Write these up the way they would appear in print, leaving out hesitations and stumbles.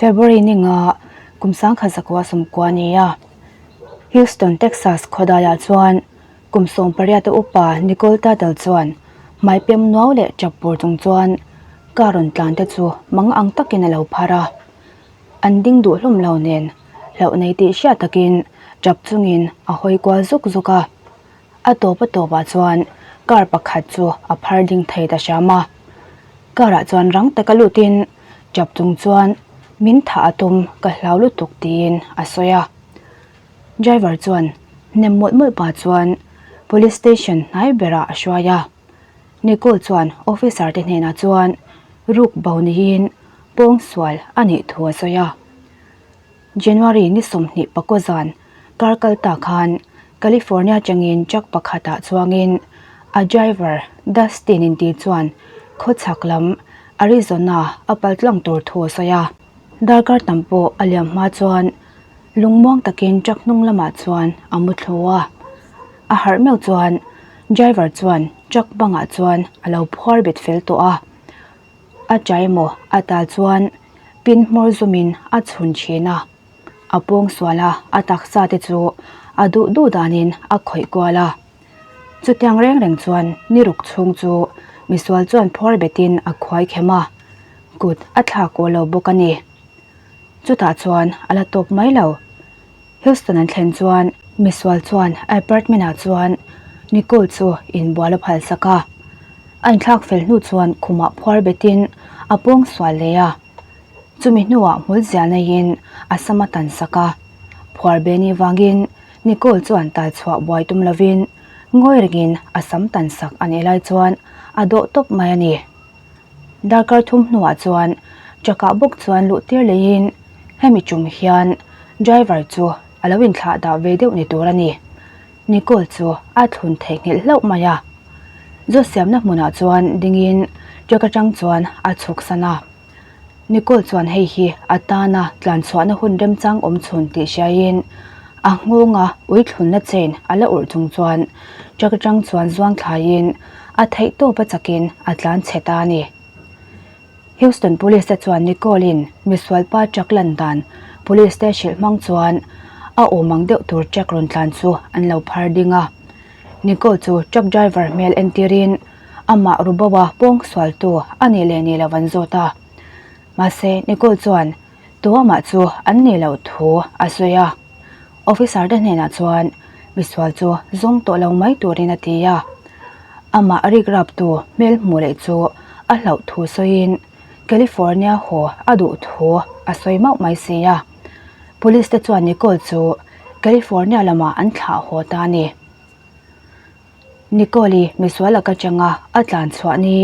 February ni nga kum 1990 ni a. Houston, Texas khawdaiah chuan kum 18 a upa Nicole Tuttle chuan hmaipem nuau leh tap pur chung chuan car rawn tlan te chu mang ang takin a lo phar a. An ding duh hlawm lo nen hlauh nei tih hriat takin tap chungin a hawi kual zuk zuk a. A tawp a tawpah chuan car pakhat chu a phar ding thei ta hram a. Car ah chuan rang taka lutin tap chung chuan min thah a tum ka hlau lutuk tiin a sawi a. Driver chuan hnem mawlh mawlh pah chuan police station hnai berah a hruai a. Nicole chuan officer te hnenah chuan ruk bo niin pawngsual a nih thu a sawi a. January ni 20 pakaw zan kar kal ta khan California atangin truck pakhatah chuangin a driver Dustin inti chuan khawchhak lam Arizona a pal tlang tur thu a sawi a. Darkar tam pawh a liam hma chuan lungmuang takin truck hnung lamah chuan a mu thlu a. A harh meuh chuan driver chuan truck bangah chuan a lo phuar bet fel tawh a. A chai emaw a tal chuan pin hmawr zumin a chhun thin a. A pawng sual a, a taksa te chu a duh duh danin a khawih kual a. Chutiang reng reng chuan ni ruk chhung chu misual chuan phuar betin a khuai khem a, kut a thlak aw lo bawk a ni. Chutah chuan a la tawp mai lo. Houston an thlen chuan misual chuan a apartment ah chuan Nicole chu inbual a phal sak a. A inthlak fel hnu chuan khumah phuar betin a pawng sual leh a. Chumi hnuah hmul ziah neiin a sam a tan sak a. Phuar be ni vangin Nicole chuan tal chhuah buai tum lovin ngawi rengin a sam tan sak a nih lai chuan a dawh tawp mai a ni. Darkar thum hnuah chuan truck ah bawk chuan luh tir leiin hemi tum hian driver chu a lo inthlah dah ve deuh ni tur a ni. Nicole chu a thlun theihnghilh hlauh mai a. Zu siamna hmunah chuan dingin truck atang chuan a chhuk san a. Nicole chuan hei hi a tana tlan chhuahna hun remchang awm chhun tih hriaiin a nghawnga ui thlunna chain a la urh chung chuan truck atang chuan zuang thlaiin a theih tawp a chakin a tlan chhe ta a ni. Houston Police te chuan Nicole in misualpa truck lan dan police te hrilh hmang chuan a awm ang deuh tur truck rawn tlan chu an lo phar ding a. Nicole chu truck driver hmel entirin amah Ruboa pawngsualtu a nih leh nih loh an zawt a. Mahse, Nicole chuan tuamah chu an nih loh thu a sawi a. Officer te hnenah chuan misual chu zawng tawh lo mai turin a ti a. Amah rikraptu hmel hmuh leh chu a hlauh thu sawiin California haw a duh thu a sawi mauh mai si a. Police te chuan Nicole chu California lamah an thlah haw ta a ni. Nicole-i misual laka changa a tlan chhuah ni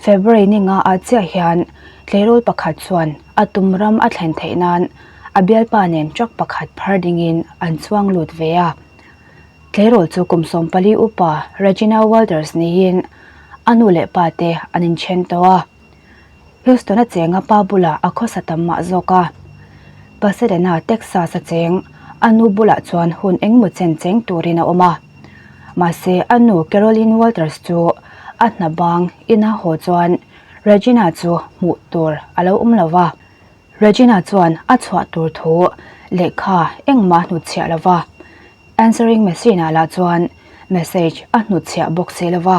February ni nga ah chiah hian tleirawl pakhat chuan a tum ram a thlen theih nan a bialpa nen truck pakhat phar dingin an chuang lut ve a. Tleirawl chu kum 14 upa Regina Walters niin a nu leh pa te an inthen tawh a. Houston a cheng a pa bulah a khawsa tam mah zawk a. Pasadena, Texas a cheng a nu bulah chuan hun engmaw chen cheng turin a awm a. Mahse, a nu Caroline Walters chu a hna bang ina haw chuan Regina chu hmuh tur a lo awm lo va. Regina chuan a chhuah tur thu lehkha engmah hnutchhiah lo va. Answering machine ah lah chuan message a hnutchhiah bawk si lo va.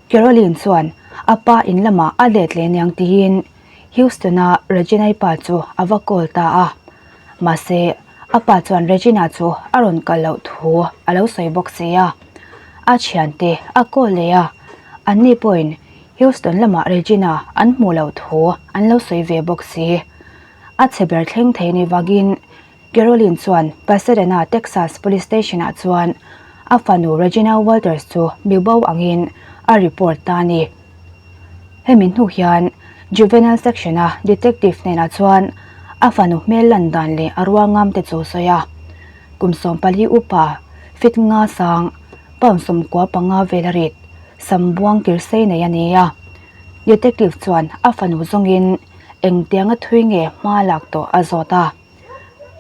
Caroline chuan a pa in lamah a let leh niang tiin Houston-a Regina-i pa chu a va call ta a. Mahse, a pa chuan Regina chu a rawn kal loh thu a lo sawi bawk si a. A thiante a call leh a, anni pawhin Houston lamah Regina an hmuh loh thu an lo sawi ve bawk si. A chhe ber thleng thei ni vangin Caroline chuan Pasadena, Texas Police Station-ah chuan a fanu Regina Walters chu mibo angin a report ta a ni. Hemi hnu hian Juvenile Section-a detective hnenah chuan a fanu hmel lan dan leh a ruangam te chu sawi a. Kum 14 upa, fit nga sang, pound 95 vel a rit, sam buang kir sei nei a ni a. Detective chuan a fanu zawngin engtianga thui nge hma lak tawh a zawt a.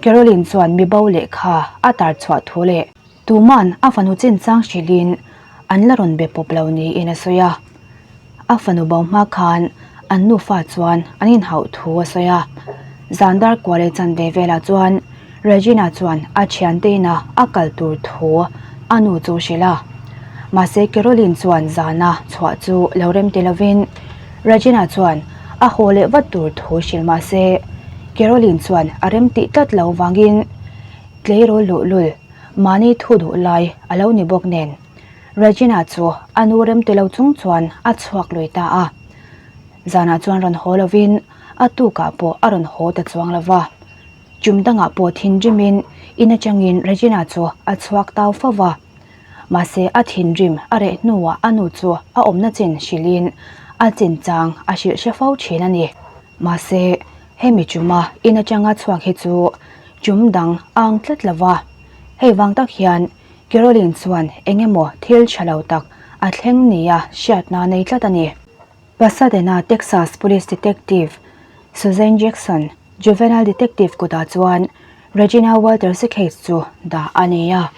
Caroline chuan mibo lehkha a tar chhuah thu leh tuman a fanu chinchang hrilhin an la rawn be pawp lo niin a sawi a. A fanu bo hma khan an nufa chuan an inhauh thu a sawi a. Zan dar kua leh chanve velah chuan Regina chuan a thiante ina a kal tur thu a nu chu hrilh a. Mahse Caroline chuan zana chhuah chu lo rem ti lovin Regina chuan a haw leh vat tur thu hrilh mahse Caroline chuan a rem tih tlat lo vangin tleirawl luhlul mahni thu duh lai a lo ni bawk nen Regina chu a nu rem ti lo chung chuan a chhuak lui ta a. Zanah chuan rawn haw lovin a tukah pawh a rawn haw ta chuang lo va. Chum dangah pawh thinrimin in atangin Regina chu a chhuak tau fo va. Mahse a thinrim a reh hnuah a nu chu a awmna chin hrilhin a chinchang a hrilh hre fo thin a ni. Mahse hemi chuma in atanga chhuak hi chu chum dang a ang tlat lo va. Hei vang tak hian Caroline chuan eng emaw thil tha lo tak a thleng nia hriatna nei tlat a ni. Pasadena, Texas Police Detective Suzanne Jackson, Juvenile Detective kutah chuan Regina Walters-i case chu dah a ni a.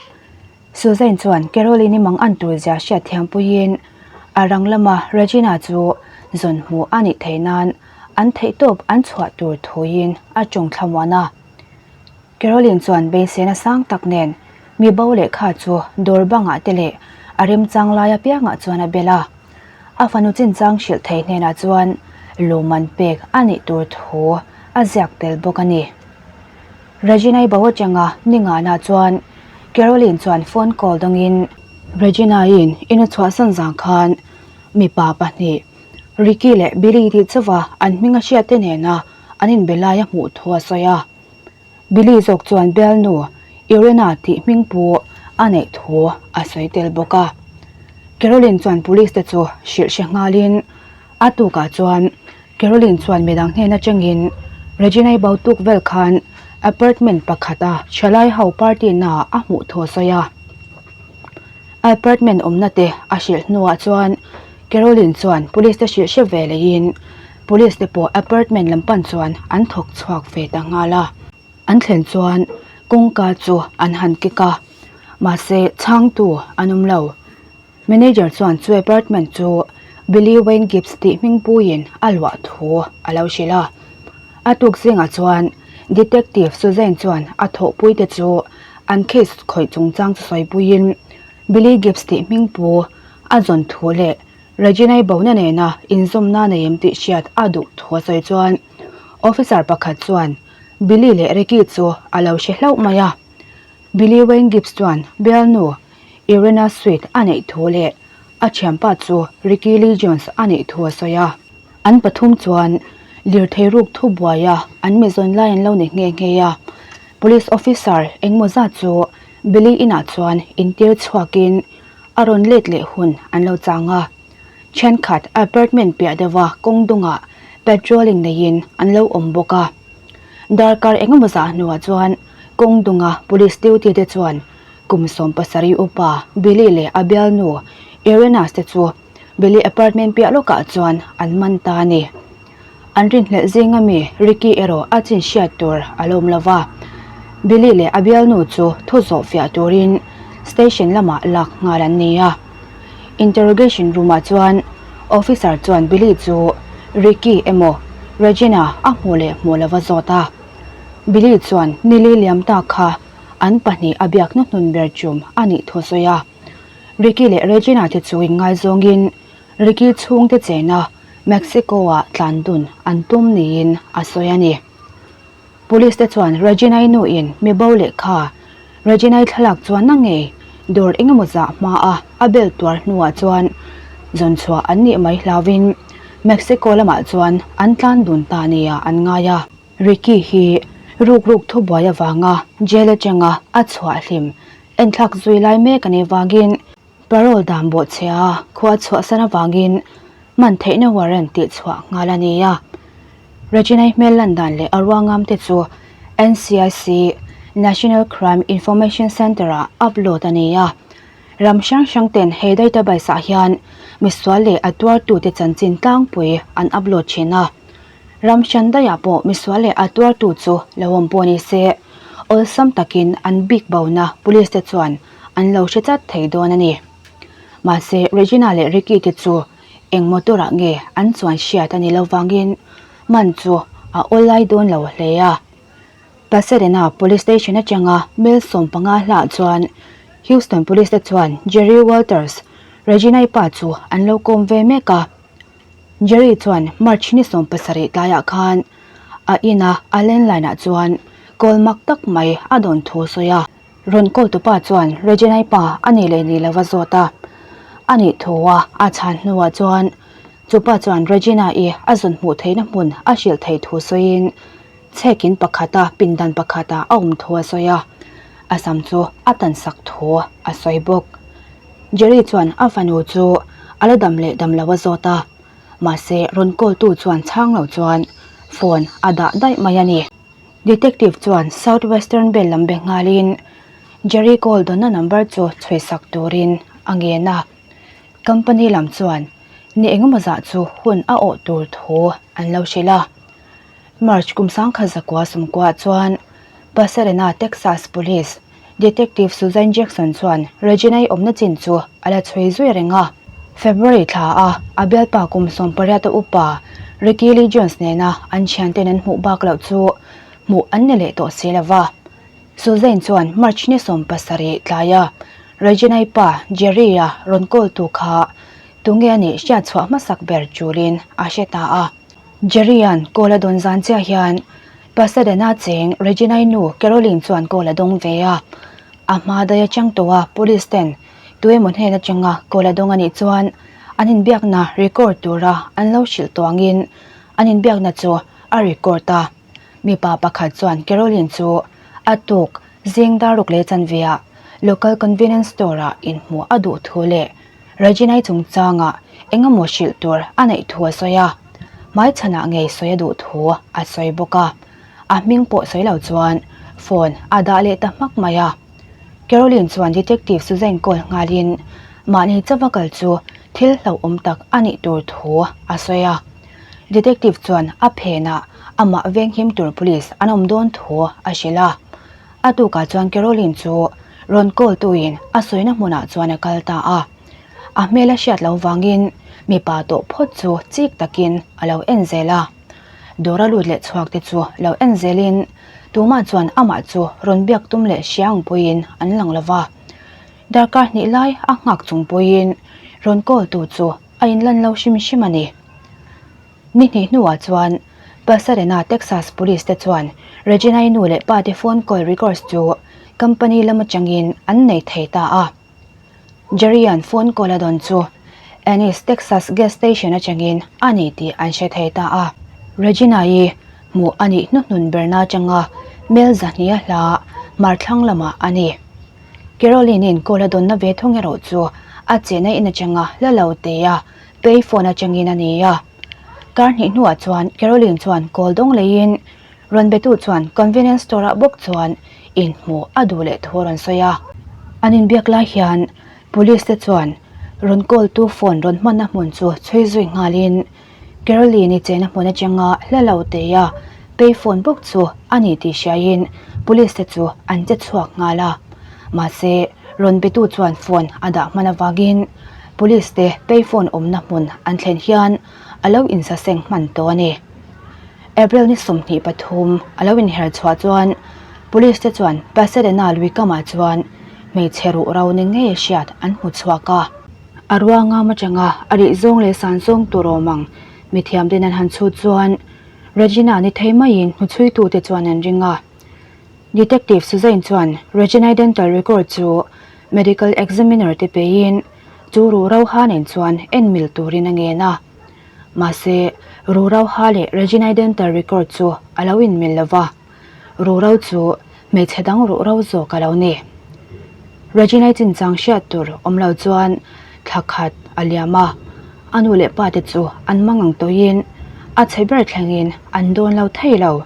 Suzanne chuan Caroline-i mang an tur zia hriat thiam puiin a rang lama Regina chu zawn hmuh a nih theih nan an theihtawp an chhuah tur thuin a tawng thlamuan a. Caroline chuan beisena sang tak nen mi bo lehkha chu dawr bangah te leh a remchang lai apiangah chuan a bel a. A fanu chinchang hrilh thei hnenah chuan lawmman pek a nih tur thu a ziak tel bawk a ni. Regina-i bo atanga ni ngahna chuan Caroline chuan phone call dawngin, Regina-i'n in a chhuahsan zang khan mipa pahnih Ricky leh Billy tih chauva an hming a hriat te nena an inbe lai a hmuh thu a sawi a. Billy zawk chuan bialnu Irena tih hming pu a neih thu a sawi tel bawk a. Caroline chuan police te chu hrilh hre nghalin a tukah chuan Caroline chuan midang hnen atangin Regina-i bo tuk vel khan apartment pakhata thalai ho party naah a hmuh thu a sawi a. A apartment awmna te a hrilh hnuah chuan Caroline chuan police te hrilh hre ve leiin police te pawh apartment lam pan chuan an thawk chhuak ve ta nghal a. An thlen chuan kawngka chu an han kik a, mahse chhangtu an awm lo. Manager chuan chu apartment chu Billy Wayne Gibbs tih hming puiin a luah thu a lo hrilh a. A tuk zingah chuan Detective Suzanne chuan a thawhpuite chu an case khawih chungchang chu sawipuiin Billy Gibbs tih hming pu a zawn thu leh Regina-i bona nena inzawmna nei em tih hriat a duh thu a sawi chuan officer pakhat chuan Billy leh Ricky chu a lo hre hlauh mai a. Billy Wayne Gibbs chuan bialnu Irena Sweet a neih thu leh a thianpa chu Ricky Lee Jones a neih thu a sawi a. An pathum chuan lirthei ruk thu buaia an mi zawn lai an lo ni nghe nghe a. Police officer engmaw zat chu Billy inah chuan intir chhuakin a rawn let leh hun an lo chang a. Thenkhat apartment piah deuha kawng dungah patrolling neiin an lo awm bawk a. Darkar engemaw zah hnuah chuan kawng dunga police duty te chuan kum 70 upa Billy leh a bialnu Irenas te chu Billy apartment piah lawkah chuan an man ta a ni. An rinhlelh zinga mi Ricky erawh a chin hriat tur a lo awm lo va, Billy leh a bialnu chu thu zawh fiah turin station lamah lak nghal an ni a. Interrogation room ah chuan officer chuan Billy chu Ricky emaw Regina a hmuh leh hmuh lova zawt a. Billy chuan nili liam ta kha an pahnih a biak hnuhnun ber tum a nih thu a sawi a. Ricky leh Regina te chu inngaizawngin Ricky chhungte chena Mexico-ah tlan dun an tum niin a sawi a ni. Police te chuan Regina-i nuin mi bo lehkha Regina-i thlalak chuan na ngei dawr engemaw zah hmaa a bel tuar hnuah chuan zawn chhuah an nih mai hlauhin Mexico lamah chuan an tlan dun ta nia an ngai a. Ricky hi rukruk thubuai avanga jail atanga a chhuah hlim enthlak zui lai mek a nih vangin Parole dan bawhchhia a khua chhuahsan avangin man theihna warrant tih chhuah nghal a ni a. Regina-i hmel lan dan leh a ruangam te chu NCIC, National Crime Information Centre ah upload a ni a. Ram hrang hrang ten he database ah hian misual leh a tuartute chanchin tlangpui an upload thin a. Ram hran daihah pawh misual leh a tuartu chu lo awm pawh ni se, awlsam takin an bik bona police te chuan an lo hre chat thei dawn a ni. Mahse, Regina leh Ricky te chu eng motor ah nge an chuan hriat a ni lo vangin man chu a. a awlai dawn lo hle a. Pasadena Police Station atanga mel 15 hlah chuan Houston Police te chuan Jerry Walters, Regina-i pa chu an lo kawm ve mek a. Jerry chuan March ni 17 tlaiah khan a ina a landline ah chuan call mak tak mai a dawn thu a sawi a. Rawn call tupa chuan Regina-i pa a nih leh nih lo a zawt a. A nih thu a a chhan hnuah chuan chupa chuan Regina-i a zawn hmuh theihna hmun a hrilh theih thu sawiin chhekin pakhata pindan pakhatah a awm thu a sawi a, a sam chu a tansak thu a sawi bawk. Jerry chuan a fanu chu a la dam leh dam lo a zawt a, mahse rawn call tu chuan chhang lo chuan phone a dah daih mai a ni. Detective chuan South Western Bell lam be nghalin Jerry call dawnna number chu chhuisak turin a ngen a, company lam chuan ni engemaw zah chu hun a awh tur thu an lo hrilh a. March kum 1990 chuan Pasadena, Texas Police Detective Suzanne Jackson chuan Regina-i awmna chin chu a la chhui zui reng a. February thla a a bialpa kum 18 a upa Ricky Lee Jones nena an thianten an hmuh bak loh chu hmuh an ni leh tawh si lova. Suzanne chuan March ni 17 tlaia Regina-i pa Jerry-a rawn call tu kha tunge a nih hriatchhuah hmasak ber tulin a hre ta a. Jerry-a'n call a dawn zan chiah hian Pasadena cheng Regina-i nu Caroline chuan call a dawng ve a. A hma daih atang tawha police ten tuemaw hnen atanga call a dawng a nih chuan an inbiakna record tura an lo hrilh tawh angin an inbiakna chu a record a. Mipa pakhat chuan Caroline chu a tuk zing dar ruk leh chanveah local convenience store-ah inhmuh a duh thu leh Regina-i chungchangah eng emaw hrilh tur a neih thu a sawi a, hmaichhanah ngei sawi a duh thu a sawi bawk a, a hming pawh sawi lo chuan phone a dah leh ta hmak mai a. Caroline chuan Detective Suzanne call nghalin mahni chauva kal chu thil hlauhawm tak a nih tur thu a sawi a. Detective chuan a phenah amah venghim tur police an awm dawn thu a hrilh a. A tukah chuan Caroline chu rawn call tuin a sawina hmunah chuan a kal ta a. A hmel a hriat loh vangin mipa tawh phawt chu chik takin a lo en zel a. Dawr a lut leh chhuak te chu lo en zelin tumah chuan amah chu rawn biak tum leh hriang puiin an lang lo va. Darkar hnih lai a nghak chung puiin rawn call tu chu a inlan lo hrim hrim a ni. Ni hnih hnuah chuan Pasadena, Texas Police te chuan Regina-i nu leh pa te phone call records chu company lam atangin an nei thei ta a. Jerry-a'n phone call a dawn chu Ennis, Texas gas station atangin a ni tih an hre thei ta a. Regina-i hmuh a nih hnuhnun berna atanga mel zahnih a hla hmarthlang lamah a ni. Caroline-i'n call a dawnna ve thung erawh chu a chenna in atanga la lo te a. Pay phone atangin a ni a. Kar hnih hnuah chuan Caroline chuan call dawng leiin rawn betu chuan convenience store ah bawk chuan inhmuh a duh leh thu a rawn sawi a. An inbiak lai hian police te chuan rawn call tu phone rawn hmanna hmun chu chhui zui nghalin Caroline-i chena hmun atanga hla lo teia pay phone bawk chu a ni tih hriaiin police te chu an che chhuak nghal a. Mahse rawn betu chuan phone a dah hman avangin Police te pay phone awmna hmun an thlen hian a lo insaseng hman tawh a ni. April ni 23 a lo inher chhuah chuan Police te chuan Pasadena lui kamah chuan hmeichhe ruh ro ni ngei hriat an hmu chhuak a. A ruangam atanga a rih zawng leh san zawng tur awm ang mithiam ten an han chhut chuan Regina ni thei maiin hnuchhuitute chuan an ring a. Detective Suzanne chuan Regina dental record chu Medical examiner te peiin chu ruh roha nen chuan en mil turin a ngen a. Mahse, ruh roha leh Regina dental record chu a lo inmil lo va, ruh ro chu hmeichhe dang ruh ro zawk a lo ni. Regina chinchang hriat tur awm lo chuan thla khat a liam a, a nu leh pa te chu an mangang tawhin a chhe ber thlengin an dawn lo thei lo.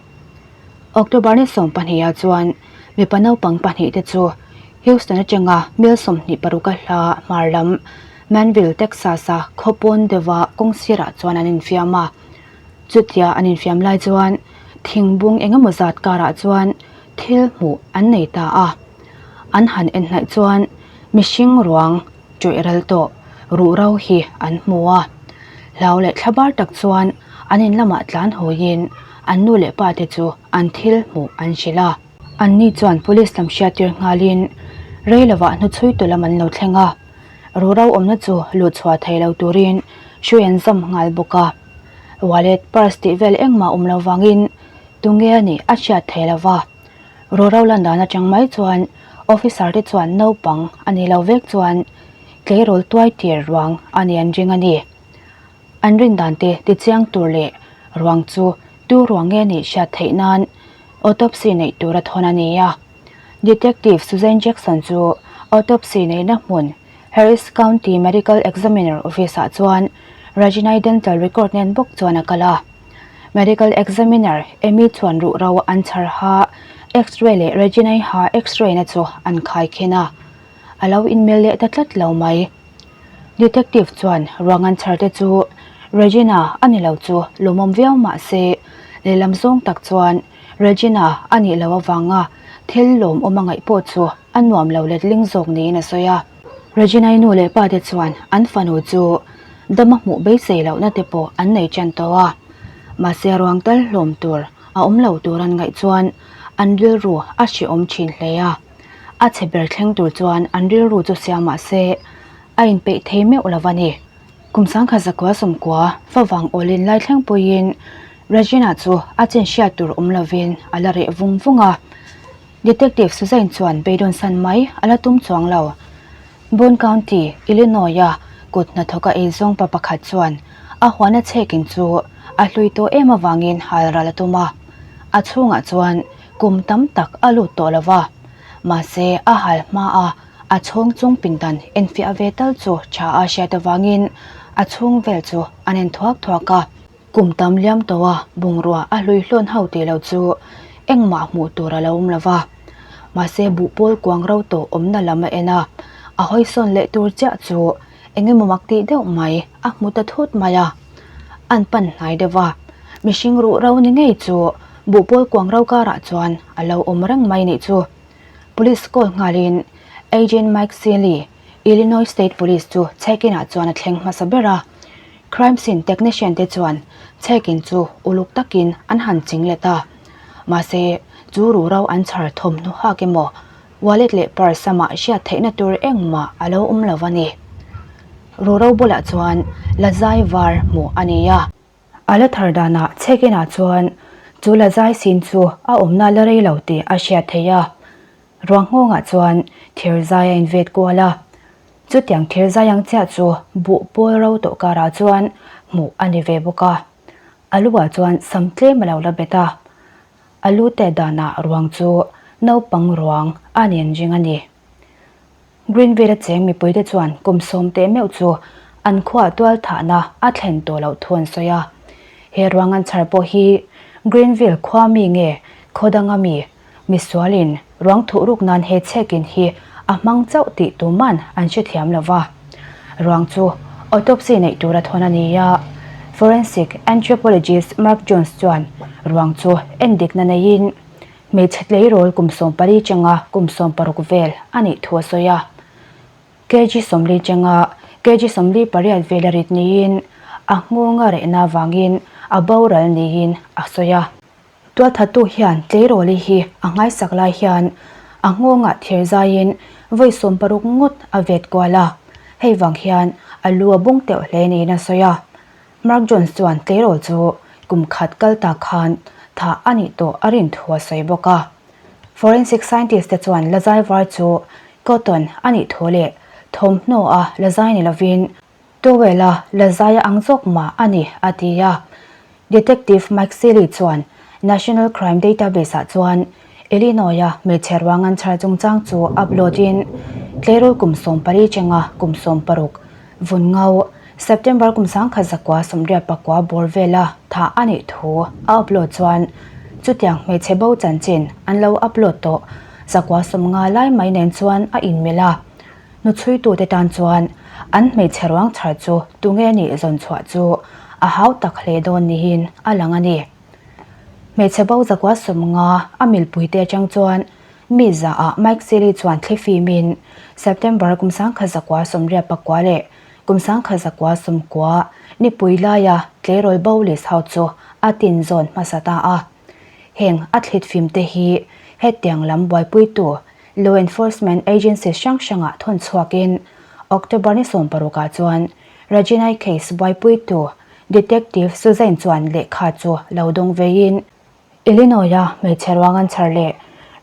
October ni 12 ah chuan mipa naupang pahnih te chu Houston atanga mil 26 a hla hmar lam Manville, Texas a khawpawn deuha kawng sirah chuan an infiam a. Chutia an infiam lai chuan thingbung engemaw zat karah chuan thil hmuh an nei ta a. An han en hnaih chuan mihring ruang ṭawih ral tawh ruh ro hi an hmu a. Hlau leh thlabar tak chuan an in lamah tlan hawiin. an nu leh pa te chu an thil hmuh an hrilh a. Anni chuan police lam hriattir nghalin rei lovah hnuchhui lam an lo thleng a, ruhro awmna chu luh chhuah thei lo turin hrui an zawm nghal bawk a. Wallet, purse tih vel engmah awm lo vangin tunge a nih a hriat thei lo va. Ruhro lan dan atang mai chuan officer te chuan naupang a ni lo vek chuan tleirawl tuai tir ruang a ni an ring a ni. An rin dan te tichiang tur leh ruang chu tu ruang nge nih hriat theih nan autopsy neih tur a thawn a ni a. Detective Suzanne Jackson chu autopsy neihna hmun Harris County Medical Examiner Office ah chuan Regina-i dental record nen bawk chuan a kal a. Medical Examiner Amy chuan ruhro an chhar ha X-ray leh Regina-i ha X-ray na chu an khaikhin a. A lo inmel leh ta tlat lo mai. Detective chuan ruangan chhar te chu Regina a ni lo chu lawmawm viau mah se, lehlam zawng tak chuan Regina a nih loh avanga thil lawmawm a ngaih pawh chu a nuam lo letling zawk niin a sawi a. Regina-i nu leh pa te chuan an fanu chu dama hmuh beisei lohna te pawh an nei ṭan tawh a, mahse ruang tal hlawm tur a awm lo tur an ngaih chuan an rilru a hrehawm ṭhin hle a. A chhe ber thleng tur chuan an rilru chu siam mah se, a inpeih thei meuh lo a ni. Kum sangkhat zakua sawmkua favang awlin lai thleng pawhin Regina chu a chin hriat tur awm lovin a la reh vung vung a. Detective Suzanne chuan beidawn san mai a la tum chuang lo. Boone County, Illinois-a kut hnathawka eizawng pa pakhat chuan a huana chhekin chu a hlui tawh em avangin hal ral a tum a. A chhungah chuan kum tam tak a lut tawh lo va, mahse a hal hma a a chhawng chung pindan enfiah ve tal chu tha a hriat avangin a chhung vel chu an en thuak thuak a. Kum tam liam tawh a bungrua a hlui hlawn ho tih lo chu engmah hmuh tur a lo awm lo va, mahse buhpawl kuang ro tawh awmna lam a en a, a hawi sawn leh tur chiah chu eng emaw mak tih deuh mai a hmu ta thut mai a. An pan hnai deuh a, mihring ruh ro ni ngei chu buhpawl kuang ro karah chuan a lo awm reng mai nih chu. Police call nghalin Agent Mike Seeley, Illinois State Police chu check-in ah chuan a thleng hmasa ber a. Crime scene technician te chuan check-in chu uluk takin an han ching let a. Mahse, chu ruh ro an chhar thawmhnaw hak emaw Wallet leh purse amah hriat theihna tur engmah a lo awm lo a ni. Ruhro bulah chuan lazai var hmuh a ni a. A la thar danah check-in-ah chuan chu lazai sin chu a awmna la rei lo tih a hriat theih a. Ruang nghawngah chuan thirzai a invet kual a. Chutiang thirzai ang chiah chu buh pawl ro tawh karah chuan hmuh a ni ve bawk a. A lu-ah chuan sam tlem a lo la bet a. A lu te danah ruang chu naupang ruang a nen ring a ni. Greenville-a cheng mipuite chuan kum sawm teh meuh chu an khuaah tual thahna a thlen tawh loh thu an sawi a. He ruang an chhar pawh hi Greenville khua mi nge khaw danga mi misualin ruang thuh ruk nan he chhekin hi a hmang chauh tih tuman an hrethiam lo va. Ruang chu autopsy neih tura thawn a ni a, forensic anthropologist Mark Jones chuan ruang chu endikna neiin hmeichhe tleirawl kum 14 changa kum 16 vel a nih thu a sawi a. Kg 40 changa kg 48 vel a rit niin a nghawng a rehna avangin a boral niin a sawi a. Tualthattu hian tleirawli hi a nghaisak lai hian a nghawngah thir zaiin vawi 60 ngawt a vet kual a, hei vang hian a lu a bung teuh hle niin a sawi a. Mark Jones chuan tleirawl chu kum khat kal tak khan thah a nih tawh a rin thu a sawi bawk a. Forensic scientist te chuan lazai var chu cotton a nih thu leh thawmhnaw a lazai ni lovin Towel-a la zai a ang zawk mah a ni, a ti a. Detective Mike Seeley chuan National Crime Database-ah chuan Illinois-a hmeichhe ruang an chhar chungchang chu upload-in tleirawl kum 14 chenga kum 16 vun ngau September kum 1989 bawr vela thah a nih thu a upload chuan chutiang hmeichhe bo chanchin an lo upload tawh 150 lai mai nen chuan a inmil a. Hnuchhuitute tan chuan an hmeichhe ruang chhar chu tunge nih zawn chhuah chu a hau tak hle dawn niin a lang a ni. Hmeichhe bo zakua 50 a milpuite atang chuan mi zaah Mike Seeley chuan thlifimin September kum 1989 leh kum 1990 nipui laia tleirawl bo list ho chu a tin zawn hmasa ta a. Heng a thlit fim te hi hetiang lam buaipuitu law enforcement agencies hrang hrangah thawn chhuakin October ni sawmparukah chuan Regina-i case buaipuitu Detective Suzanne chuan lehkha chu lo dawng veiin Illinois-a hmeichhe ruangan chhar leh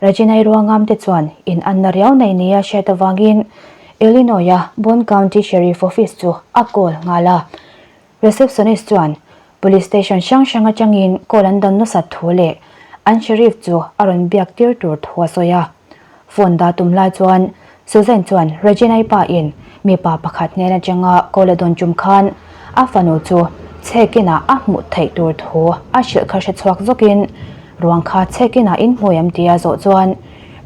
Regina-i ruangam te chuan in anna riau nei nia hriat avangin Illinois-a Boone County Sheriff Office chu a call nghal a. Receptionist chuan Police station hrang hrang atangin call an dawn nasat thu leh an Sheriff chu a rawn biak tir tur thu a sawi a. Phone dah tum lai chuan Suzanne chuan Regina-i pa in mipa pakhat hnen atanga call a dawn tum khan a fanu chu chhek inah a hmuh theih tur thu a hrilh kha hre chhuak zawkin ruang kha chhek inah in hmu em tia zawh chuan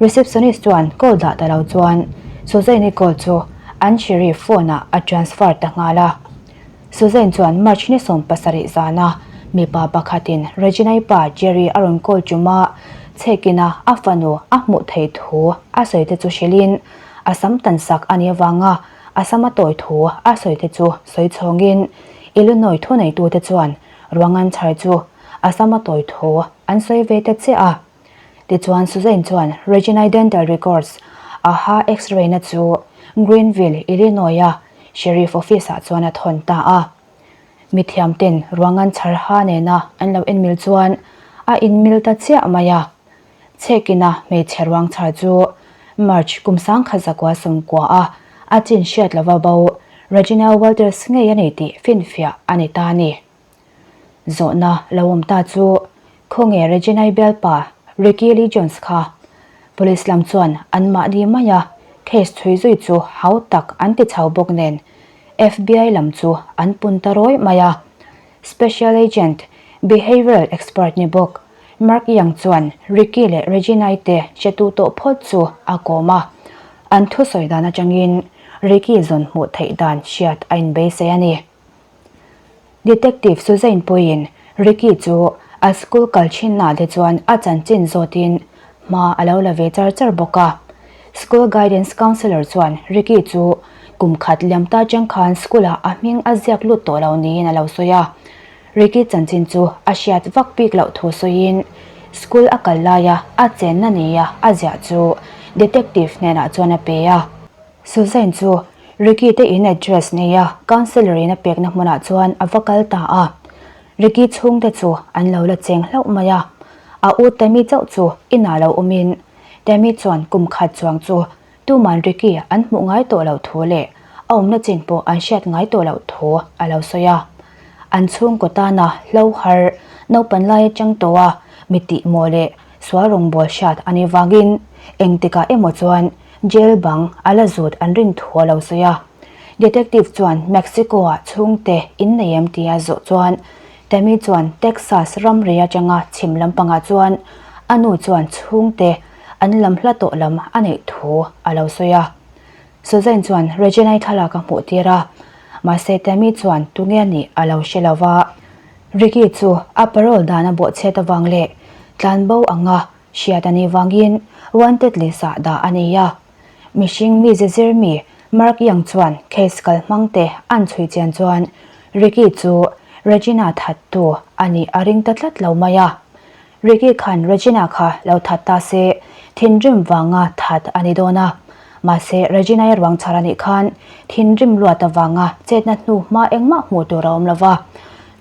receptionist chuan call dah ta lo chuan Suzanne-i call chu an sheriff phone ah a transfer ta nghal a. Suzanne chuan March ni 70 zana mipa pakhatin Regina-i pa Jerry a rawn call ṭuma chhekina a fanu a hmuh theih thu a sawi te chu hrilhin a sam tan sak a nih avanga a sam a tawi thu a sawi te chu sawi chhawngin Illinois thuneitute chuan ruangan chhar chu a sam a tawi thu an sawi ve ta chiah a. Tichuan Suzanne chuan Regina-i Dental Records a ha X-ray na chu Greenville, Illinois-a Sheriff Office-ah chuan a thawn ta a. Mithiam ten ruangan chhar ha nena an lo enmil chuan a inmil ta chiah mai a. Chhekina hmeichhe ruang chhar chu March kum 1990 a a chin hriat lova bo Regina Walters ngei a ni tih finfiah a ni ta a ni. Zawhna lo awm ta chu khawnge Regina-i bialpa Ricky Lee Jones kha? Police lam chuan anmahni maia case chhui zui chu hau tak an ti chho bawk nen FBI lam chu an pun ta rawih mai a. Special Agent, Behavioral Expert ni bawk Mark Young chuan Ricky leh Regina-i te hretu tawh phawt chu a kawm a. An thusawi dan atangin Ricky zawn hmuh theih dan hriat a inbeisei a ni. Detective Suzanne pawhin Ricky chu a school kal thinna te chuan a chanchin zawtin hma a lo la ve char char bawk a. School guidance counsellor chuan Ricky chu kum khat liam ta chang khan school ah a hming a ziak lut tawh lo niin a lo sawi a. Ricky chanchin chu a hriat vak bik loh thu sawiin school a kal laia a chenna nia a ziah chu detective hnenah chuan a pe a. Suzanne chu Ricky te in address neia counsellor in a pekna hmunah chuan a va kal ta a. Ricky chhungte chu an lo la cheng hlauh mai a. A u Tammy chauh chu inah lo awmin Tammy chuan kum khat chuang chu tuman Ricky an hmuh ngai tawh loh thu leh a awmna chin pawh an hriat ngai tawh loh thu a lo sawi a. An chhungkaw tana hlo har naupan lai atang tawh a mi tihmawh leh sual rawngbawl hriat a nih vangin engtikah emaw chuan Jail bang a la zut an rin thu a lo sawi a. Detective chuan Mexico-ah chhungte in nei em tia zawh chuan Tammy chuan Texas ramri atanga chhim lampangah chuan a nu chuan chhungte an lam hla tawh lam a neih thu a lo sawi a. Suzanne chuan Regina-i thlalak a hmuh tir a, mahse Tammy chuan tunge a nih a lo hre lo va. Ricky chu a parole dan a bawhchhiat avang leh tlanbo anga Hriat a nih vangin wanted list ah dah a ni a. Mihring mi zizir mi Mark Young chuan case kal hmang te an chhui chian chuan Ricky chu Regina thattu a nih a ring ta tlat lo mai a. Ricky khan Regina kha lo that ta se thinrim vanga that a ni dawn a. Mahse Regina-i ruang chhar a nih khan thinrim luat avanga chetna hnu hma engmah hmuh tur a awm lo va.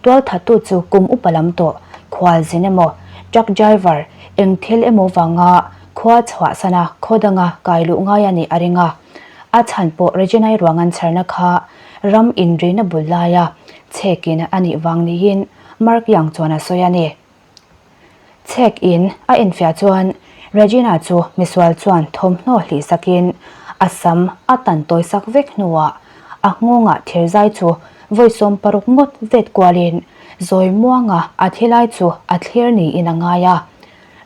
Tualthattu chu kum upa lam tawh, khual zin emaw, truck driver, eng thil emaw vanga khua chhuahsana khaw danga kai luh ngai a nih a ring a. A chhan pawh Regina-i ruang an chharna kha ram inrina bul laia chhekin a nih vang niin Mark Young chuan a sawi a ni. Chhek in a enfiah chuan Regina chu misual chuan thawmhnaw hlih sakin a sam a tan tawi sak vek hnuah a nghawngah thirzai chu vawi 60 ngawt vet kualin zawi muanga a thi lai chu a thlir niin a ngai a.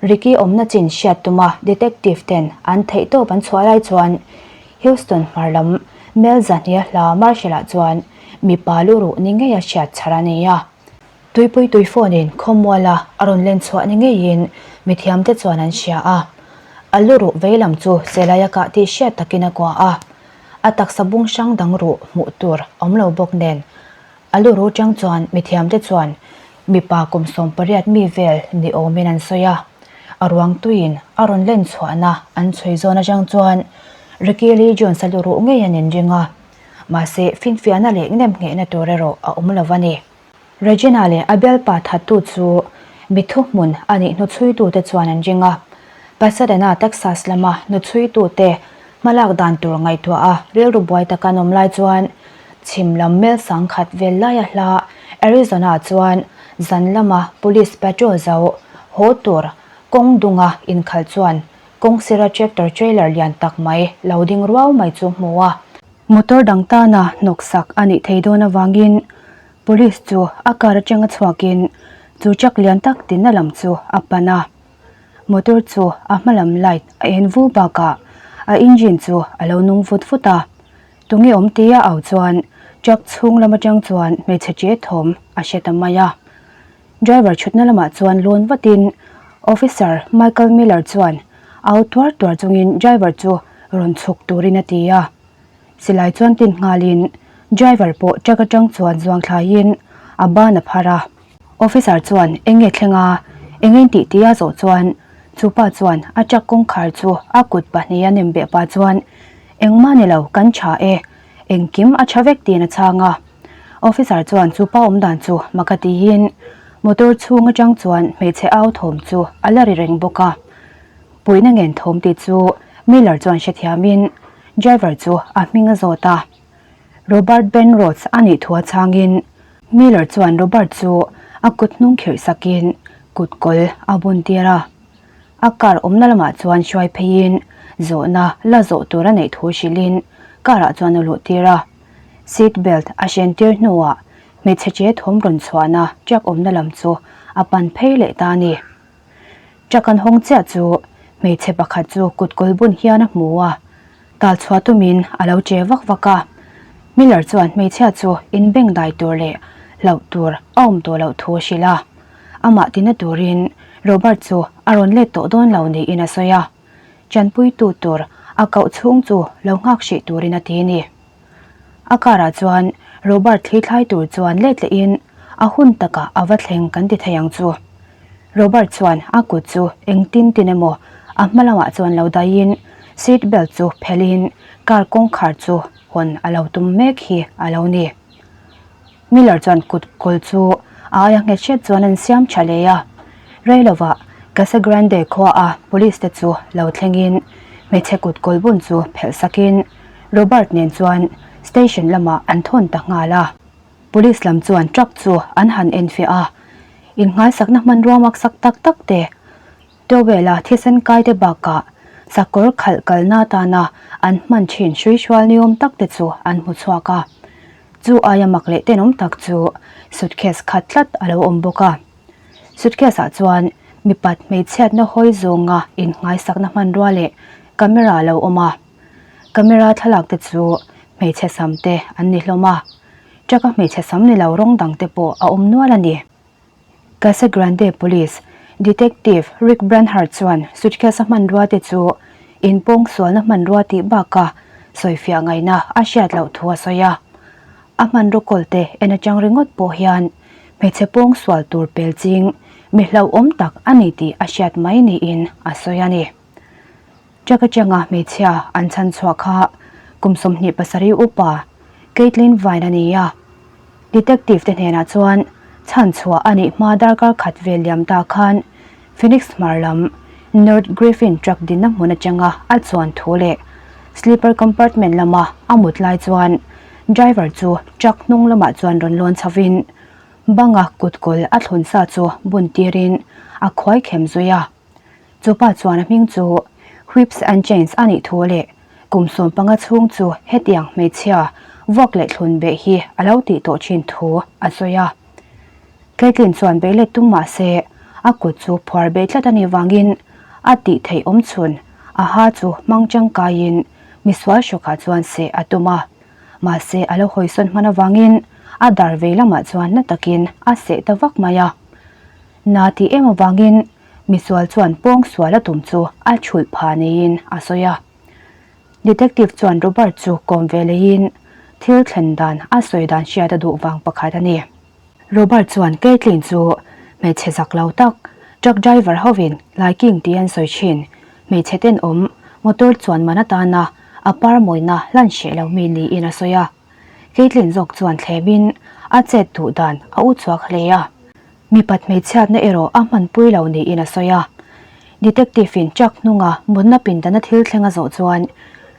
Ricky awmna chin hriat tuma detective ten an theihtawp an chhuah lai chuan Houston hmar lam Mel Zahnia hla Marshall-ah chuan mipa luruh ni ngeia hriat chhar a ni a. Tuipui tui phone-in khawmuala a rawn len chhuah ni ngeiin mithiamte chuan an hria a. A lu ruh vei lam chu selai a kah tih hriat takin a kuah a. A taksa bung hrang dang ruh hmuh tur awm lo bawk nen a lu ruh chang chuan mithiamte chuan Mipa kum 18 mi vel ni awmin an sawi a, a ruang tuiin a rawn len chhuahna an chhui zawn atang chuan Ricky Lee Jones a luruh ngei an inring a, mahse finfiahna leh nemnghehna tur erawh a awm lo a ni. Regina leh a bialpa thattu chu mi thuhmun a nih hnuchhuitute chuan an ring a, Pasadena, Texas lama hnuchhuitute hmalak dan tur ngaihtuah a rilru buai taka an awm lai chuan chhim lam mel sangkhat vel laia hla Arizona chuan zan lama police patrol zo haw tur kawng dunga inkhalh chuan kawng sira tractor trailer lian tak mai lo ding ruau mai chu hmu a. Motor dang tana hnawksak a nih thei dawn avangin police chu a car atanga chhuakin chu truck lian tak tinna lam chu a pan a. Motor chu a hma lam light a en vu bakah a engine chu a lo nung vut vut a. Tunge awm tia au chuan truck chhung lam atang chuan hmeichhe che thawm a hre ta mai a. Driver thutna lamah chuan lawn vatin Officer Michael Miller chuan au tuar tuar chungin driver chu rawn chhuk turin a ti a. Silai chuan tin nghalin driver pawh truck atang chuan zuang thlaiin a ban a phar a. Officer chuan eng nge thleng a, eng nge tih tia zawh chuan chupa chuan a truck kawngkhar chu a kut pahniha nem beh pah chuan engmah ni lo kan tha e, engkim a tha vek tiin a chhang a. Officer chuan chupa awm dan chu mak a tiin motor chhung atang chuan hmeichhe au thawm chu a la ri reng bawk a. Puihna ngen thawm tih chu Miller chuan hrethiamin driver chu a hming a zawt a. Robert Ben Rhodes a nih thu a chhangin Miller chuan Robert chu a kut hnung khirh sakin kut kawl a bun tir a. A car awmna lamah chuan hruai pheiin zawhna la zawh tur a neih thu hrilhin car ah chuan a luh tir a. Seat belt a hren tir hnuah hmeichhe che thawm rawn chhuahna truck awmna lam chu a pan phei leh ta a ni. Truck an hawng chiah chu hmeichhe pakhat chu kut kawl bun hian a hmu a. Tal chhuah tumin a lo che vak vak a, Miller chuan hmeichhia chu inbeng dai tur leh hlauh tur a awm tawh loh thu a hrilh a. Amah tina turin Robert chu a rawn let tawh dawn lo niin a sawi a, chanpuitu tur a koh chhung chu lo nghak hrih turin a ti a ni. A car ah chuan Robert thli thlai tur chuan let lehin a hun takah a va thleng kan ti thei ang chu. Robert chuan a kut chu engtin tin emaw a hma lamah chuan lo daihin seat belt chu phelhin car kawngkhar chu hawn a lo tum mek hi a lo ni. Miller chuan kut kawl chu a aia nghet hret chuan an siam tha leh a. Rei lovah Casa Grande khua a police te chu lo thlengin hmeichhe kut kawl bun chu phelh sakin Robert nen chuan station lamah an thawn ta nghal a. Police lam chuan truck chu an han enfiah a, inngaisakna hmanrua maksak tak tak te, towel a thisen kai te bakah sakawr khalh kalna atana an hman thin hruihrual niawm tak te chu an hmu chhuak a. Chu aia mak leh tenawm tak chu suitcase khat tlat a lo awm bawk a. Suitcase ah chuan mipat hmeichhiatna hawi zawnga inngaisakna hmanrua leh camera a lo awm a. Camera thlalak te chu hmeichhe sam te an ni hlawm a, truck a hmeichhe sam ni lo rawng dang te pawh a awm nual a ni. Casa Grande Police Detective Rick Branhart chuan suitcase a hmanrua te chu inpawng sualna hmanrua tih baka sawifiah ngaihna a hriat loh thu a sawi a. A hmanraw kawl te en atang ringawt pawh hian hmeichhe pawng sual tur pel ching mi hlauhawm tak a ni tih a hriat mai niin a sawi a ni. Truck atanga hmeichhia an chhan chhuah kha kum 27 upa Caitlin Vine a ni a. Detective te hnenah chuan chhan chhuah a nih hma darkar khat vel liam ta khan Phoenix hmar lam North Griffin truck dinna hmun atanga a chuan thu leh sleeper compartment lama a mut lai chuan driver chu truck hnung lamah chuan rawn lawn chhovin banga kutkawl a thlun sa chu bun tirin a khuai khem zui a. Chupa chuan a hming chu Whips and Chains a nih thu leh kum 15 chhung chu hetiang hmeichhia vuak leh thlun beh hi a lo tih tawh thin thu a sawi a. Caitlin chuan bei let tum mah se a kut chu phuar bei tlat a nih vangin a tih theih awm chhun a ha chu hmang tangkaiin misual hrawkah chuan seh a tum a. Mahse a lo hawisawn hman avangin a dar vei lamah chuan na takin a seh ta vak mai a. Na tih em avangin Misual chuan pawng sual a tum chu a chhulh pha niin a sawi a. Detective chuan Robert chu kawm ve leiin thil thlen dan a sawi dan hriat a duh vang pakhat a ni. Robert chuan Caitlyn chu hmeichhe zak lo tak, truck driver hovin laiking tih an sawi thin, hmeichhe tenawm, motor chuan man atana a par mawina hlan hreh lo mi niin a sawi a. Caitlyn zawk chuan thlemin a chet duh dan a u chhuak hle a. Mipat hmeichhiatna erawh a hmanpui lo niin a sawi a. Detective-in truck hnunga mutna pindana thil thleng a zawh chuan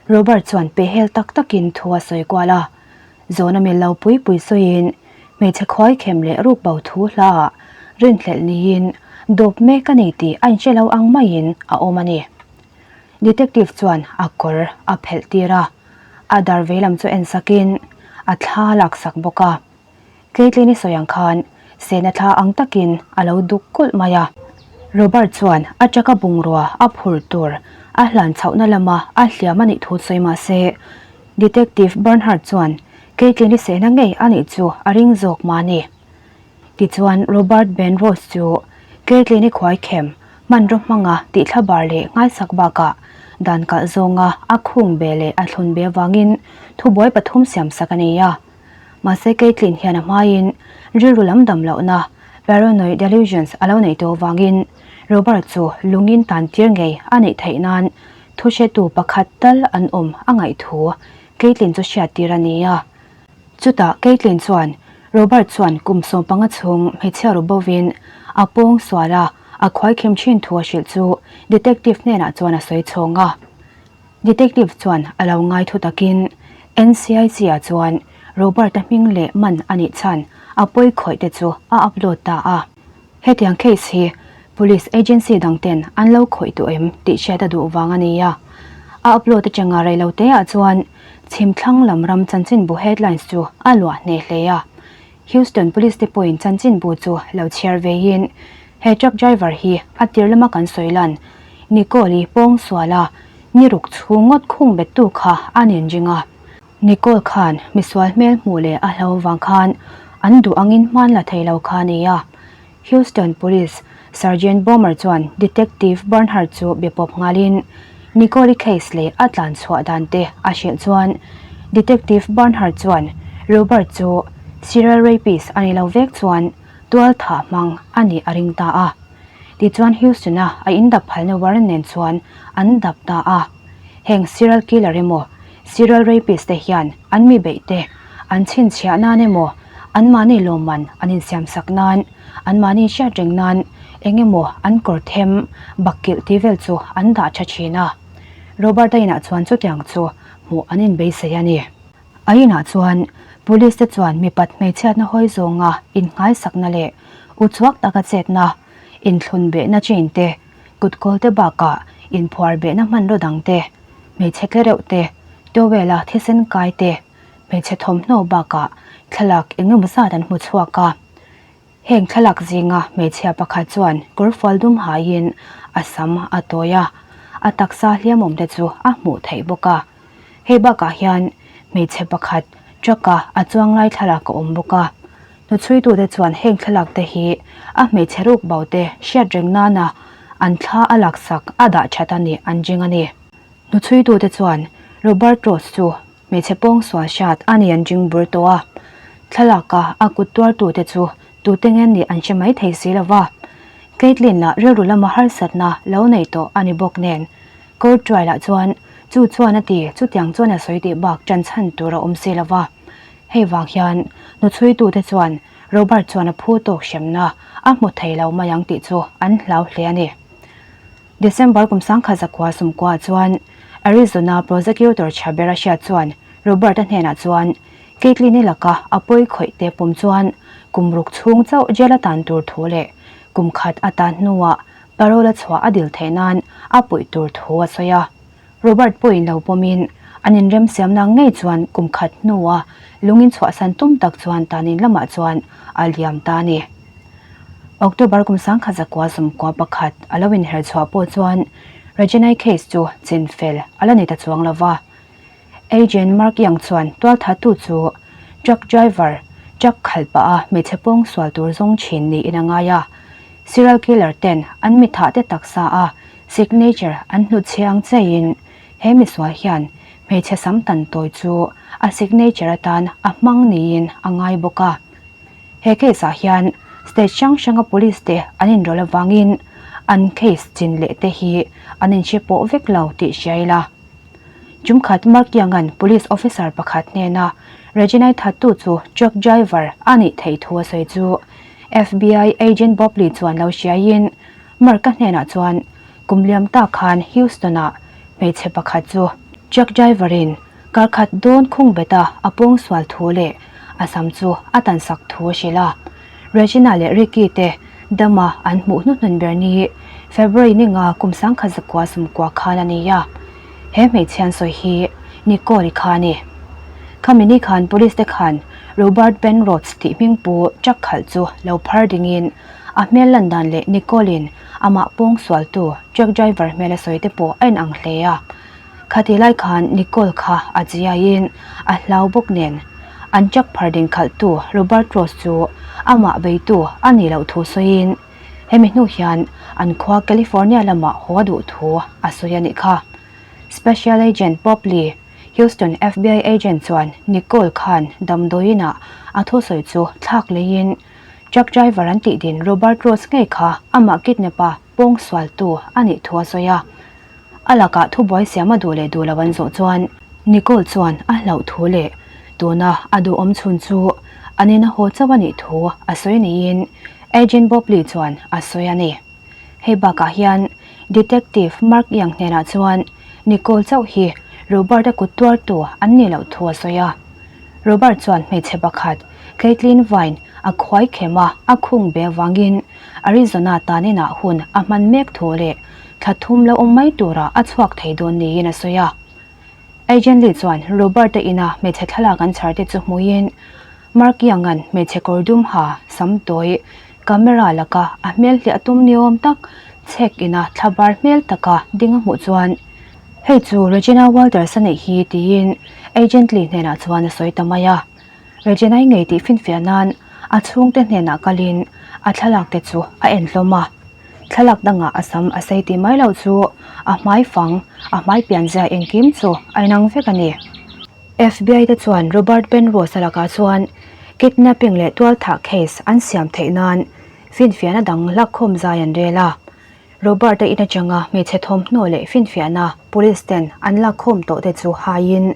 Robert chuan pehhel tak takin thu a sawi kual a. Zawhna mil lo pui pui sawiin hmeichhe khuai khem leh ruk bo thu hlaah rinhlelh niin dawp mek a ni tih a inhre lo ang maiin a awm a ni. Detective chuan a kawr a phelh tir a, a dar veilam chu en sakin a thla laksak bawk a. Caitlyn-i sawi ang khan sehna thla ang takin a lo duk kulh mai a. Robert chuan a truck-a bungrua a phur tur a hlan chhohna lama a hliam a nih thu sawi mah se, Detective Bernhard chuan Caitlyn-i sehna ngei a nih chu a ring zawk mah a ni. Tichuan Robert Ben Rose chu Caitlyn-i khuaikhem hmanraw hmanga tihthla bar leh nghaisak bakah dan kalh zawnga a khung be leh a thlun be avangin thubuai pathum siamsak a ni a. Mahse Caitlyn hian a hmaiin rilru lam dam lohna, paranoid delusions, a lo neih tawh avangin Robert chu lungin tan tir ngei a neih theih nan thuhretu pakhat tal an awm a ngaih thu Caitlyn chu hriat tir a ni a. Chutah Caitlyn chuan Robert chuan kum 15 chhung hmeichhia ru bovin a pawng sual a, a khuaikhim thin thu a hrilh chu detective hnenah chuan a sawi chhawng a. Detective chuan a lo ngai thu takin NCIC-ah chuan Robert-a hming leh man a nih chhan a pawi khawih te chu a upload ta a. Hetiang case hi police agency dang ten an lo khawih duh em tih hriat a duh vang a ni a. A upload atanga reilote ah chuan chhimthlang lam ram chanchinbu headlines chu a luah hneh hle a. Houston Police te pawhin chanchinbu chu lo chhiar veiin he truck driver hi a tir lama kan sawi lan Nicole-i pawng suala ni ruk chhung ngawt khung bettu kha a nin ring a. Nicole khan misual hmel hmuh leh a hlo vang khan an duh angin hman la thei lo kha a ni a. Houston Police Sergeant Bomer chuan Detective Bernhardt chu be pawp nghalin Nicole-i case leh a tlan chhuah dan te a hrilh chuan Detective Bernhardt chuan Robert chu serial rapist a ni lo vek chuan tual thah hmang a nih a ring ta a. Tichuan Houston-a a indap phalna warrant nen chuan an dap ta a. Heng serial killer emaw Serial rapist te hian an mi beih te an chhinchhiah nan emaw, anmahni lawmman an insiamsak nan, anmahni hriat reng nan eng emaw an kawr them bakkilh tih vel chu an dah tha thin a. Robert-a inah chuan chutiang chu hmuh an inbeisei a ni. A inah chuan Police te chuan mipat hmeichhiatna hawi zawnga innghaisakna leh uchuak taka chetna, inthlunbehna chain te, kutkawl te bakah inphuar behna hmanraw dang te, hmeichhe tle reuh te, towel a thisen kai te, hmeichhe thawmhnaw bakah thlalak eng emaw zat an hmu chhuak a. Heng thlalak zinga hmeichhia pakhat chuan kawrfual dum haiin a sam a tawi a, a taksa hliamawm te chu a hmuh theih bawk a. Hei bakah hian hmeichhe pakhat truck a a chuang lai thlalak a awm bawk a. Hnuchhuitute chuan heng thlalak te hi a hmeichhe ruk bo te hriat reng nana an thla a laksak a dah that a nih an ring a ni. Hnuchhuitute chuan Robert Ross chu hmeichhe pawng sual hriat a ni an ring bur tawh a. Thlalaka a kut tuartute chu tute nge nih an hre mai thei si lo va. Caitlin lah rilru lama harsatna lo nei tawh a ni bawk nen Court trial ah chuan chu chuan a ti, chutiang chuan a sawi tih bak ṭan chhan tur a awm si lo va. Hei vang hian hnuchhuitute chuan Robert chuan a phu tawk hremna a hmu thei lo mai ang tih chu an hlau hle a ni. December kum 1990 chuan Arizona prosecutor tha ber a hriat chuan Robert-a hnenah chuan Caitlin-i laka a pawi khawih te pawm chuan kum ruk chhung chauh jail a tan tur thu leh kum khat a tan hnuah Parole a chhuah a dil theih nan a puih tur thu a sawi a. Robert pawhin lo pawmin an inremsiamna ngei chuan kum khat hnua lungin chhuahsan tum tak chuan tanin lamah chuan a liam ta a ni. October kum 1991 a lo inher chhuah pawh chuan Regina-i case chu chinfel a la ni ta chuang lo va. Agent Mark Young chuan tualthattu chu truck driver, truck khalh pah a hmeichhe pawng sual tur zawng thin niin a ngai a. Serial killer ten an mi thah te taksa a signature an hnutchhe ang cheiin he misual hian hmeichhe sam tan tawi chu a signature atan a hmang niin a ngai bawk a. He case ah hian state hrang hranga police te an inrawlh avangin an case chin leh te hi an inhre pawh vek lo tih hria ila. Tumkhat Mark Young-a'n police officer pakhat hnena Regina-i thattu chu truck driver a nih theih thu a sawi chu FBI agent Bob Lee chuan lo hriaiin Mark-a hnenah chuan kum liam tak khan Houston-ah hmeichhe pakhat chu truck driver-in Karkhat dawn khung beta a pawngsual thu leh a sam chu a tansak thu a hrilh a. Regina leh Ricky te dama an hmuh hnuhnun ber ni February ninga kum sangkhat zakua sumkua khan a ni a. He hmeichhian sawi hi Nicole-i kha a ni. Khami ni khan police te khan Robert Ben Rhodes tih hmingpu truck khalh chu lo phar dingin a hmel lan dan leh Nicole-in amah pawngsualtu truck driver hmel a sawi te pawh a inang hle a. Khati lai khan Nicole kha a chiaiin a hlau bawk nen, an truck phar ding khalhtu Robert Ross chu amah beitu a nih loh thu sawiin hemi hnu hian an khua California lamah haw a duh thu a sawi a nih kha. Special Agent Bob Lee, Houston FBI agent chuan Nicole khan damdawiinah a thusawi chu thlak leiin truck driver an tih din Robert Ross ngei kha amah kidnap a pawngsualtu a nih thu a sawi a. A lakah thubuai siam a duh leh duh lo an zawh chuan Nicole chuan a hlauh thu leh tuna a duhawm chhun chu an ina haw chauh a nih thu a sawi niin Agent Bob Lee chuan a sawi a ni. Hei bakah hian Detective Mark Young hnenah chuan Nicole chauh hi Robert-a kut tuartu an nih loh thu a sawi a. Robert chuan hmeichhe pakhat Caitlin Vine a khuai khem a, a khung be avangin Arizona tan inah hun a hman mek thu leh thla thum lo awm mai tura a chhuak thei dawn niin a sawi a. Agent Lee chuan Robert-a ina hmeichhe thlalak an chhar te chu hmuiin Mark Young-a'n hmeichhe kawr dum ha sam tawi camera laka a hmel hliah a tum ni awm tak chhek ina thla bar hmel taka ding a hmuh chuan hei chu Regina Walters a neih hi tiin Agent Lee hnenah chuan a sawi ta mai a. Regina-i ngei tih finfiah nan a chhungte hnenah kalin a thlalak te chu a en hlawm a. Thlalak dangah a sam a sei tih mai loh chu a hmai fang, a hmai pianzia engkim chu a inang vek a ni. FBI te chuan Robert Penrose-a lakah chuan kidnapping leh tualthah case an siam theih nan finfiahna dang lakkhawm zai an rel a. Robert-a in atanga hmeichhe thawmhnaw leh finfiahna police ten an lakkhawm tawh te chu haiin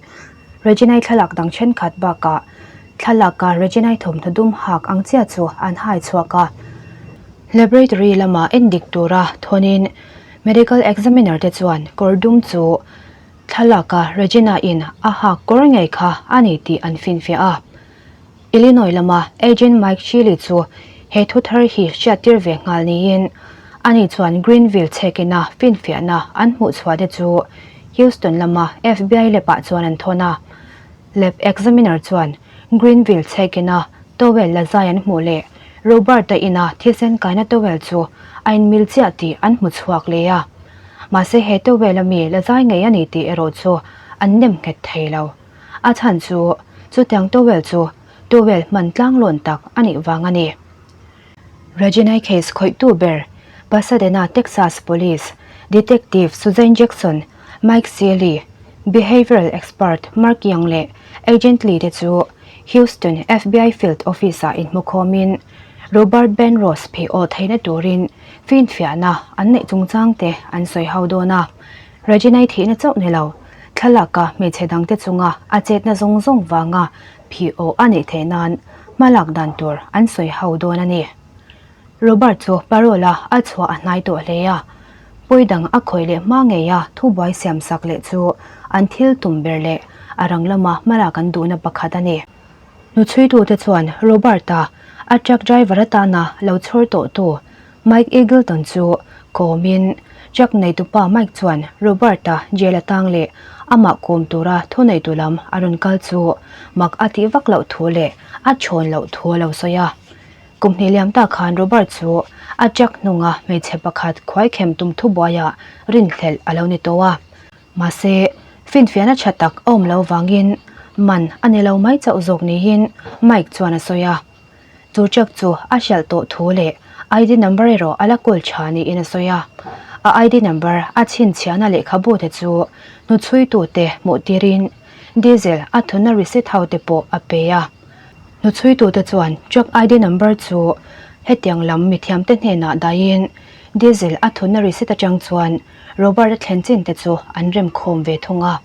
Regina-i thlalak dang thenkhat bakah thlalaka Regina-i thawmhnaw dum hak ang chiah chu an hai chhuak a. Laboratory lama endik tura thawnin medical examiner te chuan kawr dum chu thlalaka Regina-in a hak kawr ngei kha a ni tih an finfiah a. Illinois lama agent Mike Shealy chu he thu thar hi hriattir ve nghal niin ani chuan Greenville chhekina finfiahna an hmuh chhuah te chu Houston lama FBI lab-ah chuan an thawn a. Lab examiner chuan Greenville chhekina towel la zai an hmuh leh Robert-a ina thisen kaina towel chu a inmil chiah tih an hmu chhuak leh a. Mahse he towel a mi la zai ngei a ni tih erawh chu an nem nghet thei lo. A chhan chu chutiang towel chu towel hman tlanglawn tak a nih vang a ni. Regina-i case khawihtu ber Pasadena, Texas Police Detective Suzanne Jackson, Mike Seeley, Behavioral Expert Mark Young leh Agent Lee te chu Houston FBI Field Office-ah inhmukhawmin Robert Ben Ross phei aw theihna turin finfiahna an neih chungchang te an sawi ho dawn a. Regina-i thihna chauh ni lo, thlalaka hmeichhe dangte chunga a chetna zawng zawng vanga phih awh a nih theih nan hmalak dan tur an sawi ho dawn a ni. Robert chu parole-a a chhuah a hnai tawh hle a, pawi dang a khawih leh hma ngeia thubuai siam sak leh chu an thil tum ber leh a rang lama hmalak an duhna pakhat a ni. Hnuchhuitute chuan Robert-a a truck driver atana lo chhawr tawhtu Mike Eagleton chu kawmin truck neitupa Mike chuan Robert-a jail atang leh amah kawm tura thuneitu lam a rawn kal chu mak a tih vak loh thu leh a chhawn loh thu a lo sawi a. Kum hnih liam tak khan Robert chu a truck hnunga hmeichhe pakhat khuaikhem tum thubuaiah rinhlelh a lo ni tawh a. Mahse, finfiahna tha tak a awm lo vangin man a ni lo mai chauh zawk niin Mike chuan a sawi a. Chu truck chu a hralh tawh thu leh ID number erawh a la kawl tha niin a sawi a. A ID number a chhinchhiahna lehkhabu te chu hnuchhuitute hmuh tirin diesel a thunna receipt ho te pawh a pe a. Hnuchhuitute chuan truck ID number chu hetiang lam mithiamte hnenah dahin diesel a thunna receipt atang chuan Robert-a thlen chin te chu an remkhawm ve thung a.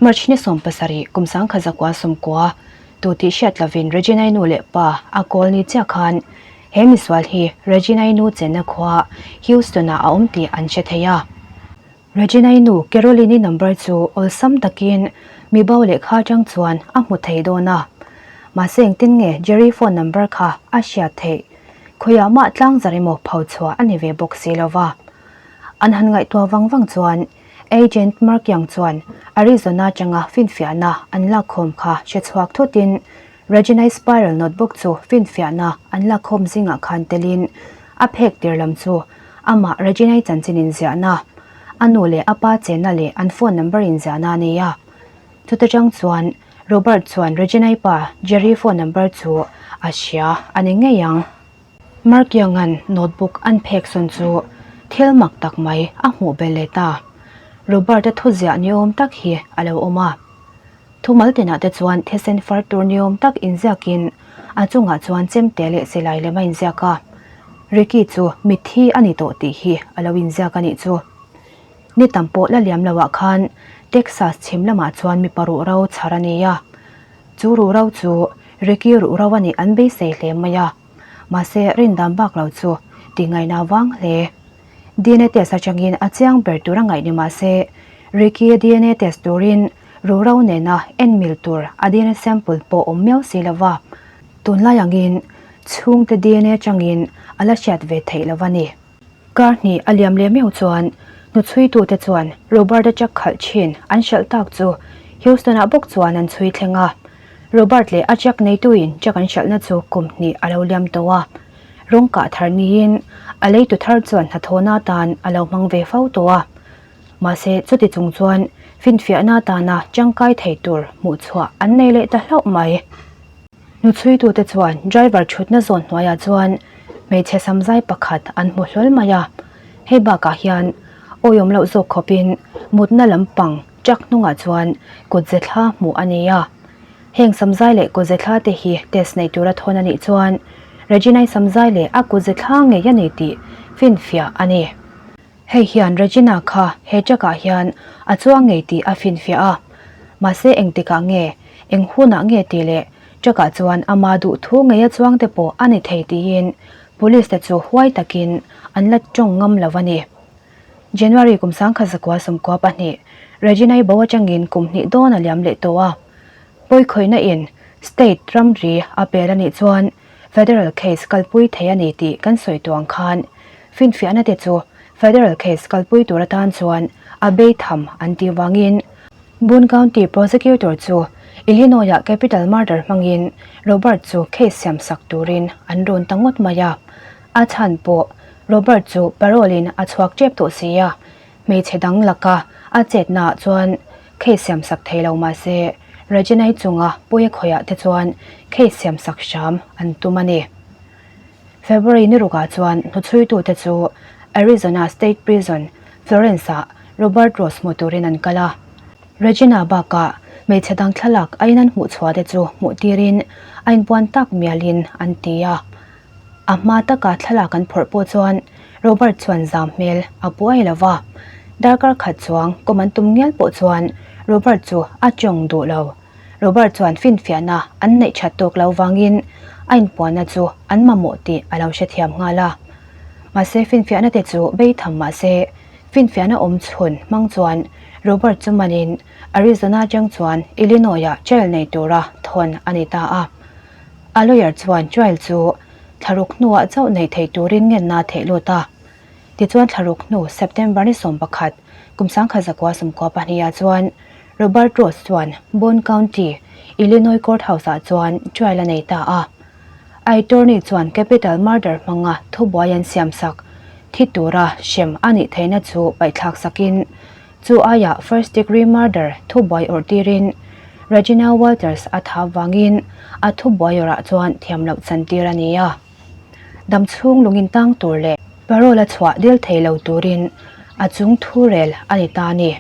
March ni 70 kum 1990 tu tih hriat lovin Regina-i nu leh pa a kawl ni chiah khan he misual hi Regina-i nu chenna khua Houston-ah a awm tih an hre thei a. Regina-i nu Caroline-i number chu awlsam takin mi bo lehkha atang chuan a hmu thei dawn a. Mahse engtin nge Jerry phone number kha a hriat theih? Khawiah mah tlang zar emaw pho chhuah a ni ve bawk si lo va. An han ngaihtuah vang vang chuan Agent Mark Young chuan Arizona atanga finfiahna an lakkhawm kha hre chhuak thutin Regina-i spiral notebook chu finfiahna an lakkhawm zingah khan telin a phek tir lam chu amah Regina-i chanchin inziahna, a nu leh a pa chenna leh an phone number inziahna a nei a. Chuta chang chuan Robert chuan Regina-i pa Jerry phone number chu a hria a ni ngei ang. Mark Young-a'n notebook an phek sawn chu thil mak tak mai a hmuh belh leh ta. Robert-a thuziah niawm tak hi a lo awm a. Thumal tinah te chuan thisen far tur niawm tak inziakin a chungah chuan chemte leh silai lem a inziak a. Ricky chu mitthi a ni tawh tih hi a lo inziak a nih chu. Ni tam pawh la liam loah khan Texas chhim lamah chuan mipa ruhro chhar a ni a. Chu ruhro chu Ricky ruhro a nih an beisei hle mai a. Mahse rindan bak lo chu tih ngaihna vang hle. Dna test atangin a chiang ber tur a ngaih ni mahse Ricky-a dna test turin Ruhro nena en mil tur a dna sample pawh awm miau si lo va, tunlai angin chhungte dna atangin a la hriat ve theih lo a ni. Kar hnih a liam leh meuh chuan hnuchhuitute chuan Robert-a truck khalh thin an hralh tak chu Houston-ah bawk chuan an chhui thleng a. Robert leh a truck neituin truck an hralhna chu kum hnih a lo liam tawh a, rawng kah thar niin a leitu thar chuan hnathawhna atan a lo hmang ve fo tawh a. Mahse, chuti chung chuan finfiahna atana tangkai thei tur hmuh chhuah an nei leh ta hlauh mai. Hnuchhuitute chuan driver thutna zawn hnuaiah chuan hmeichhe samzai pakhat an hmu hlawl mai a. Hei bakah hian awihawm loh zawk khawpin mutna lampang truck hnungah chuan kutze thla hmuh a ni a. Heng samzai leh kutze thla te hi test nei tura thawn a nih chuan Regina-i samzai leh a kutze thla ngei a ni tih finfiah a ni. Hei hian Regina kha he truck ah hian a chuang ngei tih a finfiah a, mahse engtikah nge, eng hunah nge tih leh truck ah chuan ama duh thu ngei a chuang te pawh a ni thei tiin police te chu huai takin an la tawng ngam lo a ni. January kum 1992, Regina-i bo atangin kum hnih dawn a liam leh tawh a, pawikhawihna in state ramri a pel a nih chuan Federal case kalpui thei a ni tih kan sawi tawh ang khan finfiahna te chu Federal case kalpui tur atan chuan a bei tham an tih vangin Boone County Prosecutor chu Illinois-ah capital murder hmangin Robert chu case siamsak turin an rawn ta ngawt mai a. A chhan pawh Robert chu parole-in a chhuak tep tawh si a, Hmeichhe dang laka a chetnaah chuan case siamsak thei lo mah se, Regina-i chunga pawi a khawiah te chuan case siamsak hram an tum a ni. February ni rukah chuan hnuchhuitute chu Arizona State Prison, Florence-ah Robert Ross hmu turin an kal a. Regina bakah hmeichhe dang thlalak a in an hmuhchhuah te chu hmuh tirin a inpuan tak mialin an ti a. A hma taka thlalak an phawrh pawh chuan Robert chuan zam hmel a buai lo va. Darkar khat chuang kawm an tum ngial pawh chuan Robert chu a tawng duh lo. Robert chuan finfiahna an neih that tawk lo vangin a inpuanna chu an mamawh tih a lo hrethiam nghal a. Mahse finfiahna te chu bei tham mahse finfiahna awm chhun hmang chuan Robert chu manin Arizona atang chuan Illinois-ah trial nei tura thawn a ni ta a. A lawyer chuan trial chu thlaruk hnuah chauh nei thei turin ngenna a theih lut a. Tichuan thlaruk hnu September ni 11, kum 1992 ah chuan Robert Ross chuan Boone County, Illinois Courthouse ah chuan trial a nei ta a. A attorney chuan capital murder hmanga thubuai an siamsak thi tura hrem a nih theihna chu paihthlak sakin Chu aiah first degree murder thubuai awrh tirin Regina Walters a tha vangin a thubuai awrhah chuan thiam loh chan tir a ni a. Dam chhung lungin tang tur leh parole a chhuah dil thei lo turin a chung thu rel a ni ta a ni.